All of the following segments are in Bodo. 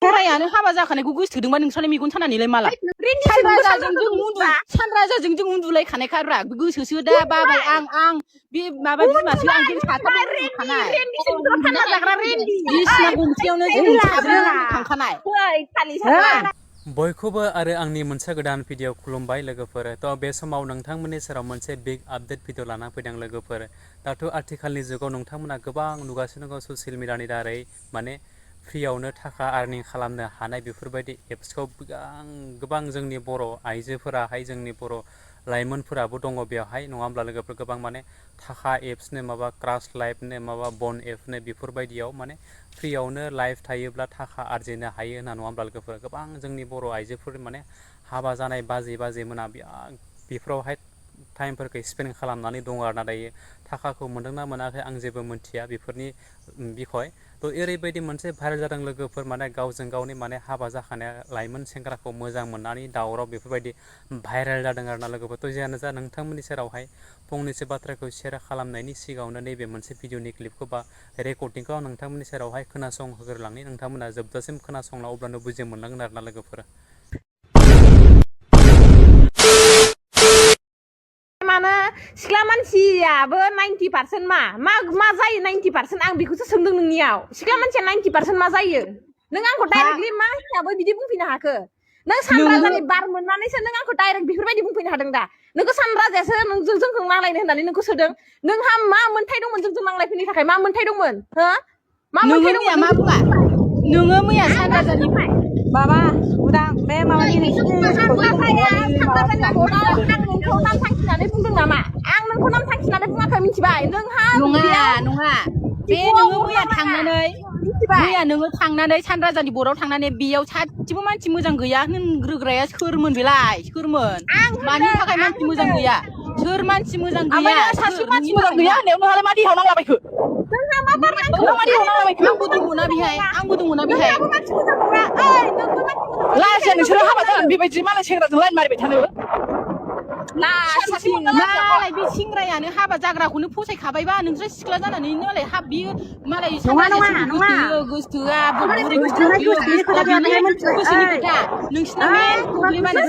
फरायानो हाबा जाखानायखौ गोसोथोदोंबा नोंस्रालाय मेगन सानानैलाय माला सानराजाजों जों उन्दुलायखानायखाब्रा गोसोसो दा बाबाय आं बे माबा बिमासो आं बे साथाम बिसिना गंसेयावनो जों साब्रै थांखानाय बयखौबो आरो आंनि मोनसे गोदान भिडिअ खुलुमबाय लोगोफोर थ' बे समाव नोंथांमोननि सेराव मोनसे बिग आपडेट भिडिअ लाना फैदों लोगोफोर दाथ' आथिखालनि जुगाव नोंथांमोना गोबां नुगासिनो दङ ससियेल मिडियानि दारै माने फ्रियावनो थाखा आर्निं खालामनो हानाय बेफोरबायदि एप्सखौ गोबां जोंनि बर' आइजोफोराहाय जोंनि बर' लाइमोनफोराबो दङ बेवहाय नङा होमब्ला लोगोफोर गोबां माने थाखा एप्सनो माबा क्रास लाइफनो माबा बन एप्सनो बेफोरबायदियाव माने फ्रियावनो लाइफ थायोब्ला थाखा आरजिनो हायो होनना नङा होमब्ला लोगोफोर गोबां जोंनि बर' आइजोफोर माने हाबा जानाय बाजै मोना बेफोरावहाय टाइमफोरखौ स्पेन्ड खालामनानै दङ आरोना दायो थाखाखौ मोनदोंना मोनाखै आं जेबो मोनथिया बेफोरनि बिखय थ' ओरैबायदि मोनसे भाइरेल जादों लोगोफोर माने गावजों गावनि माने हाबा जाखानाय लाइमोन सेंग्राखौ मोजां मोननानै दावराव बेफोरबायदि भाइरेल जादों आरोना लोगोफोर थ' जियानो जा नोंथांमोननि सेरावहाय फंनैसो बाथ्राखौ शेयार खालामनायनि सिगाङावनो नैबे मोनसे भिडिअनि क्लिपखौ बा रेकर्डिंखौ आं नोंथांमोननि सेरावहाय खोनासंहोग्रोलांनि नोंथांमोना जोबजासिम खोनासंना अब्लानो बुजि मोनलांगोन आरोना लोगोफोर माने सिख्ला मानसियाबो 90% मा जायो 90% आं बेखौसो सोंदों नोंनियाव सिख्ला मानसिया 90% मा जायो नों आंखौ डाइरेक्टलि मा हिसाबै बिदि बुंफैनो हाखो नों सानराजानि बार मोननानैसो नों आंखौ डाइरेक्ट बेफोरबायदि बुंफैनो हादों दा नोंखौ सानराजायासो नों जोंखौ नांलायनो होननानै नोंखौ सोदों नोंहा मा मोन्थाय दंमोन जोंजों नांलायफैनो थाखाय मा मोन्थाय दंमोन हो मा मोन्थाय दंमोन मा बुङा नोङो मैया सानराजानि माबा उदां बे माबानि नोंखौ नाम थांखिनानै बुंदों नामा आं नोंखौ नाम थांखिनानै बुङाखै मिथिबाय नोंहा नङा बे नोङो मैया नोङो थांनानै सानराजानि बराव थांनानै बेयाव सासेबो मानसि मोजां गैया होनग्रोग्राया सोरमोन बेलाय सोरमोन मानि थाखाय मानसि मोजां गैया सोर मानसि मोजां गैया सासे मानसि मोजां गैया होननायाव नोंहालाय मा देहाव नांलाबायखो नोंहा मा बारनांगौ आंबो दंमोना बेहाय लाजिया नोंसोरो हाबा जानानै बेबायदि मालाय सेंग्राजों लाइन मारिबाय थानो मालाय बे सेंग्रायानो हाबा जाग्राखौनो फसायखाबायबा नोंसोर सिख्ला जानानै मालाय बियो मालाय गोसोथोआ गोसोनि खोथा नोंसिना मेन प्रब्लेमानो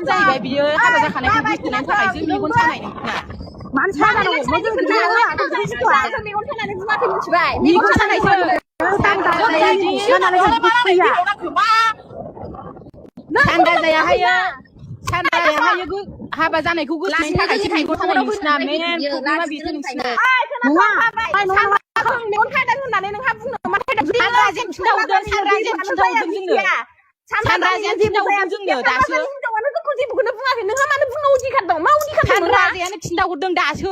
जाहैबाय बियो हाबा जाखानायखौ गोसोथोनायनि थाखायसो मेगन सानाय नोंना सानराजायाहायो हाबा जानायखौ गोसोनायनि थाखायसो मेगन सानाय नोंसिना मेन प्रब्लेमा बेसो नोंसिना मेगन खायदों होननानै नोंहा बुंनो सानराजायानो खिन्थाहरदों जोंनो दासो जेबोखौनो बुङाखै नोंहा मानो बुंनो उदिखार दं मा उदिखार दं सानराजायानो खिन्थाहरदों दासो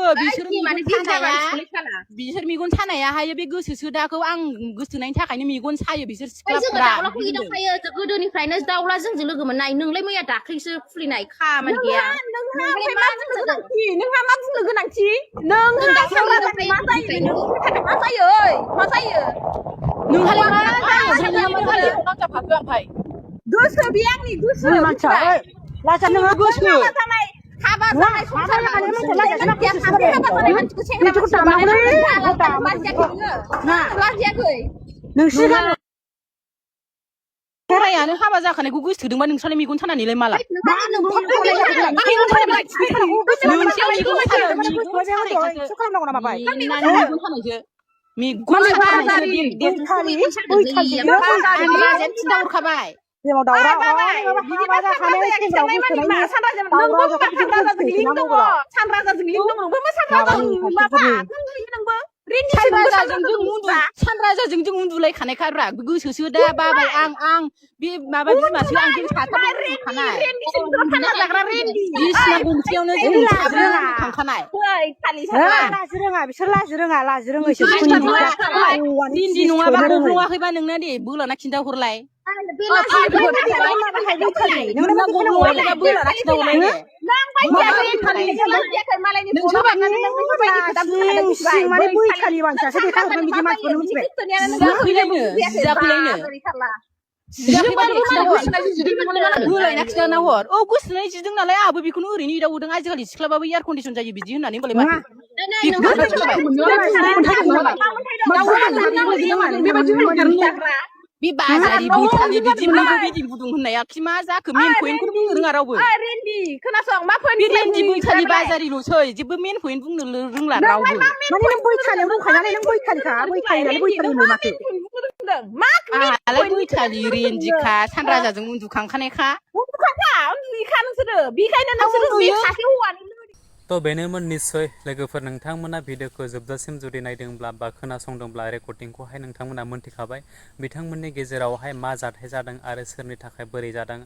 बिसोर मेगन सानायाहाय बे गोसोसो दाखौ आं गोसोथोनायनि थाखायनो मेगन सायो बिसोर सिख्लाफोरा गोदोनिफ्रायनो दाउला जोंजों लोगो मोननाय नोंलाय मैया दाख्लैसो खुलिनाय खामानि गैया नोंहा मा बुंनो गोनांथि नोंहा मा जायो नोंहालाय मा जायो ओमफ्राय गोसो बे आंनि गोसो लाजा नोङो गोसो हाबा जानाय संसार नोंसोर फरायानो हाबा जाखानायखौ गोसोथोदोंबा नोंस्रालाय मेगन सानानैलाय माला खिन्थाहरखाबाय सानराजाजों जों उन्दुलायखानायखाब्रा गोसोसो दा बाबाय आं बे माबा बिमासो आं बे साथाम बिसिना गंसेयावनो जों साब्रै थांखानाय बिसोर लाजि रोङा इन्दि नङाबा गब्लङाखैबा नोंना दे बोलाना खिन्थाहरलाय जियाखै बादि खिन्थाहर जिदों होलायना खिन्थाना हर औ Gwsw Thwlaina जिदों नालाय आहाबो बेखौनो ओरैनो एदावदों आजिखालि सिख्लाबाबो एयार कन्डिसन जायो बिदि होननानै होनबालाय माथो बे बाजारि बैथालि बिदि बिदि गुदुं होननाया खि मा जाखो मेन पइन्टखौनो बुंनो रोङा रावबो रेन्डि खोनासं मा पइन्ट बे रेन्डि बैथालि बाजारिल'सै जेबो मेन पइन्ट बुंनो रोंला रावबो माने नों बैथालियाव दंखायो नों बैथालिखा बैथालिनालाय बैथालि होनो माथो आहालाय बैथालि रेन्दिखा सानराजाजों उन्दुखांखानायखा उन्दुयैखा नोंसोरो बेखायनो नोंसोरो जे सासे हौवानि थ' बेनोमोन निस्सय लोगोफोर नोंथांमोना भिडिअखौ जोबजासिम जुदि नायदोंब्ला बा खोनासंदोंब्ला रेकर्डिंखौहाय नोंथांमोना मोनथिखाबाय बिथांमोननि गेजेरावहाय मा जाथाय जादों आरो सोरनि थाखाय बोरै जादों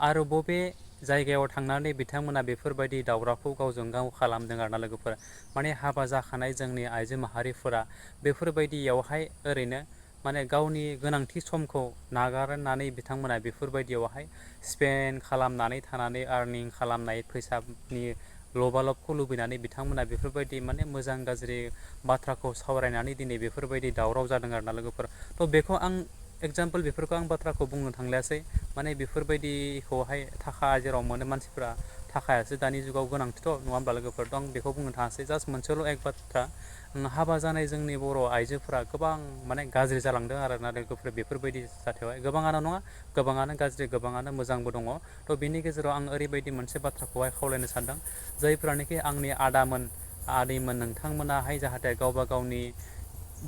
आरो बबे जायगायाव थांनानै बिथांमोना बेफोरबायदि दावरावखौ गावजों गाव खालामदों आरोना लोगोफोर माने हाबा जाखानाय जोंनि आइजो माहारिफोरा बेफोरबायदियावहाय ओरैनो माने गावनि गोनांथि समखौ नागारनानै बिथांमोना बेफोरबायदियावहाय स्पेन्ड खालामनानै थानानै आर्निं खालामनाय फैसानि लबालबखौ लुबैनानै बिथांमोना बेफोरबायदि माने मोजां गाज्रि बाथ्राखौ सावरायनानै दिनै बेफोरबायदि दावराव जादों आरोना लोगोफोर थ' बेखौ आं एगजाम्पोल बेफोरखौ आं बाथ्राखौ बुंनो थांलायासै माने बेफोरबायदिखौहाय थाखा जेराव मोनो मानसिफ्रा थाखायासो दानि जुगाव गोनांथिथ' नङा होमब्ला लोगोफोर दं बेखौ बुंनो थाङासै जास्ट मोनसेल' एक बाथ्रा हाबा जानाय जोंनि बर' आइजोफोरा गोबां माने गाज्रि जालांदों आरोना लोगोफोर बेफोरबायदि जाथायावहाय गोबाङानो नङा गोबाङानो गाज्रि गोबाङानो मोजांबो दङ थ' बिनि गेजेराव आं ओरैबायदि मोनसे बाथ्राखौहाय खावलायनो सानदों जायफ्रानोखि आंनि आदामोन आदैमोन नोंथांमोनाहाय जाहाथे गावबा गावनि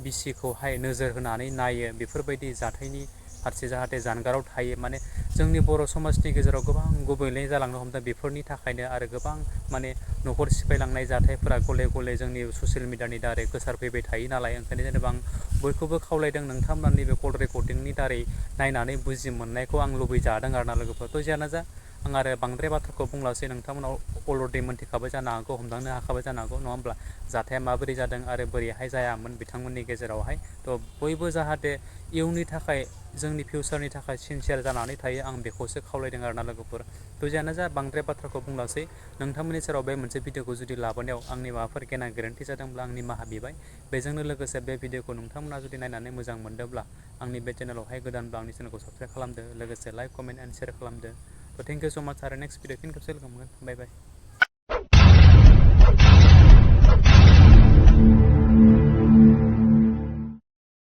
बिसिखौहाय नोजोर होनानै नायो बेफोरबायदि जाथायनि फारसे जाहाथे जानगाराव थायो माने जोंनि बर' समाजनि गेजेराव गोबां गुबुंले जालांनो हमदों बेफोरनि थाखायनो आरो गोबां माने न'खर सिफायलांनाय जाथायफोरा गले गले जोंनि ससियेल मिडियानि दारै गोसारफैबाय थायो नालाय ओंखायनो जेनेबा आं बयखौबो खावलायदों नोंथांमोना नैबे कल रेकर्डिंनि दारै नायनानै बुजि मोननायखौ आं लुबैजादों आरोना लोगोफोर थ' जियानो जा आं आरो बांद्राय बाथ्राखौ बुंलासै नोंथांमोनाव अलरेडि मोनथिखाबाय जानो हागौ हमदांनो हाखाबाय जानो हागौ नङा होमब्ला जाथाया माबोरै जादों आरो बोरैहाय जायामोन बिथांमोननि गेजेरावहाय थ' बयबो जाहाथे इयुननि थाखाय जोंनि फिउचारनि थाखाय सिनसियार जानानै थायो आं बेखौसो खावलायदों आरोना लोगोफोर थ' जियानो जा बांद्राय बाथ्राखौ बुंलासै नोंथांमोननि सेराव बे मोनसे भिडिअखौ जुदि लाबोनायाव आंनि माबाफोर गेना गोरोन्थि जादोंब्ला आंनि निमाहा बिबाय बेजोंनो लोगोसे बे भिडिअखौ नोंथांमोना जुदि नायनानै मोजां मोनदोंब्ला आंनि बे चेनेलावहाय गोदानब्ला आंनि चेनेलखौ साबसक्राइब खालामदो लोगोसे लाइक कमेन्ट एन्ड शेयार खालामदो थ' थेंक इउ स' माच आरो नेक्स्ट भिडिअ फिन खेबसे लोगो मोनगोन बाय बाय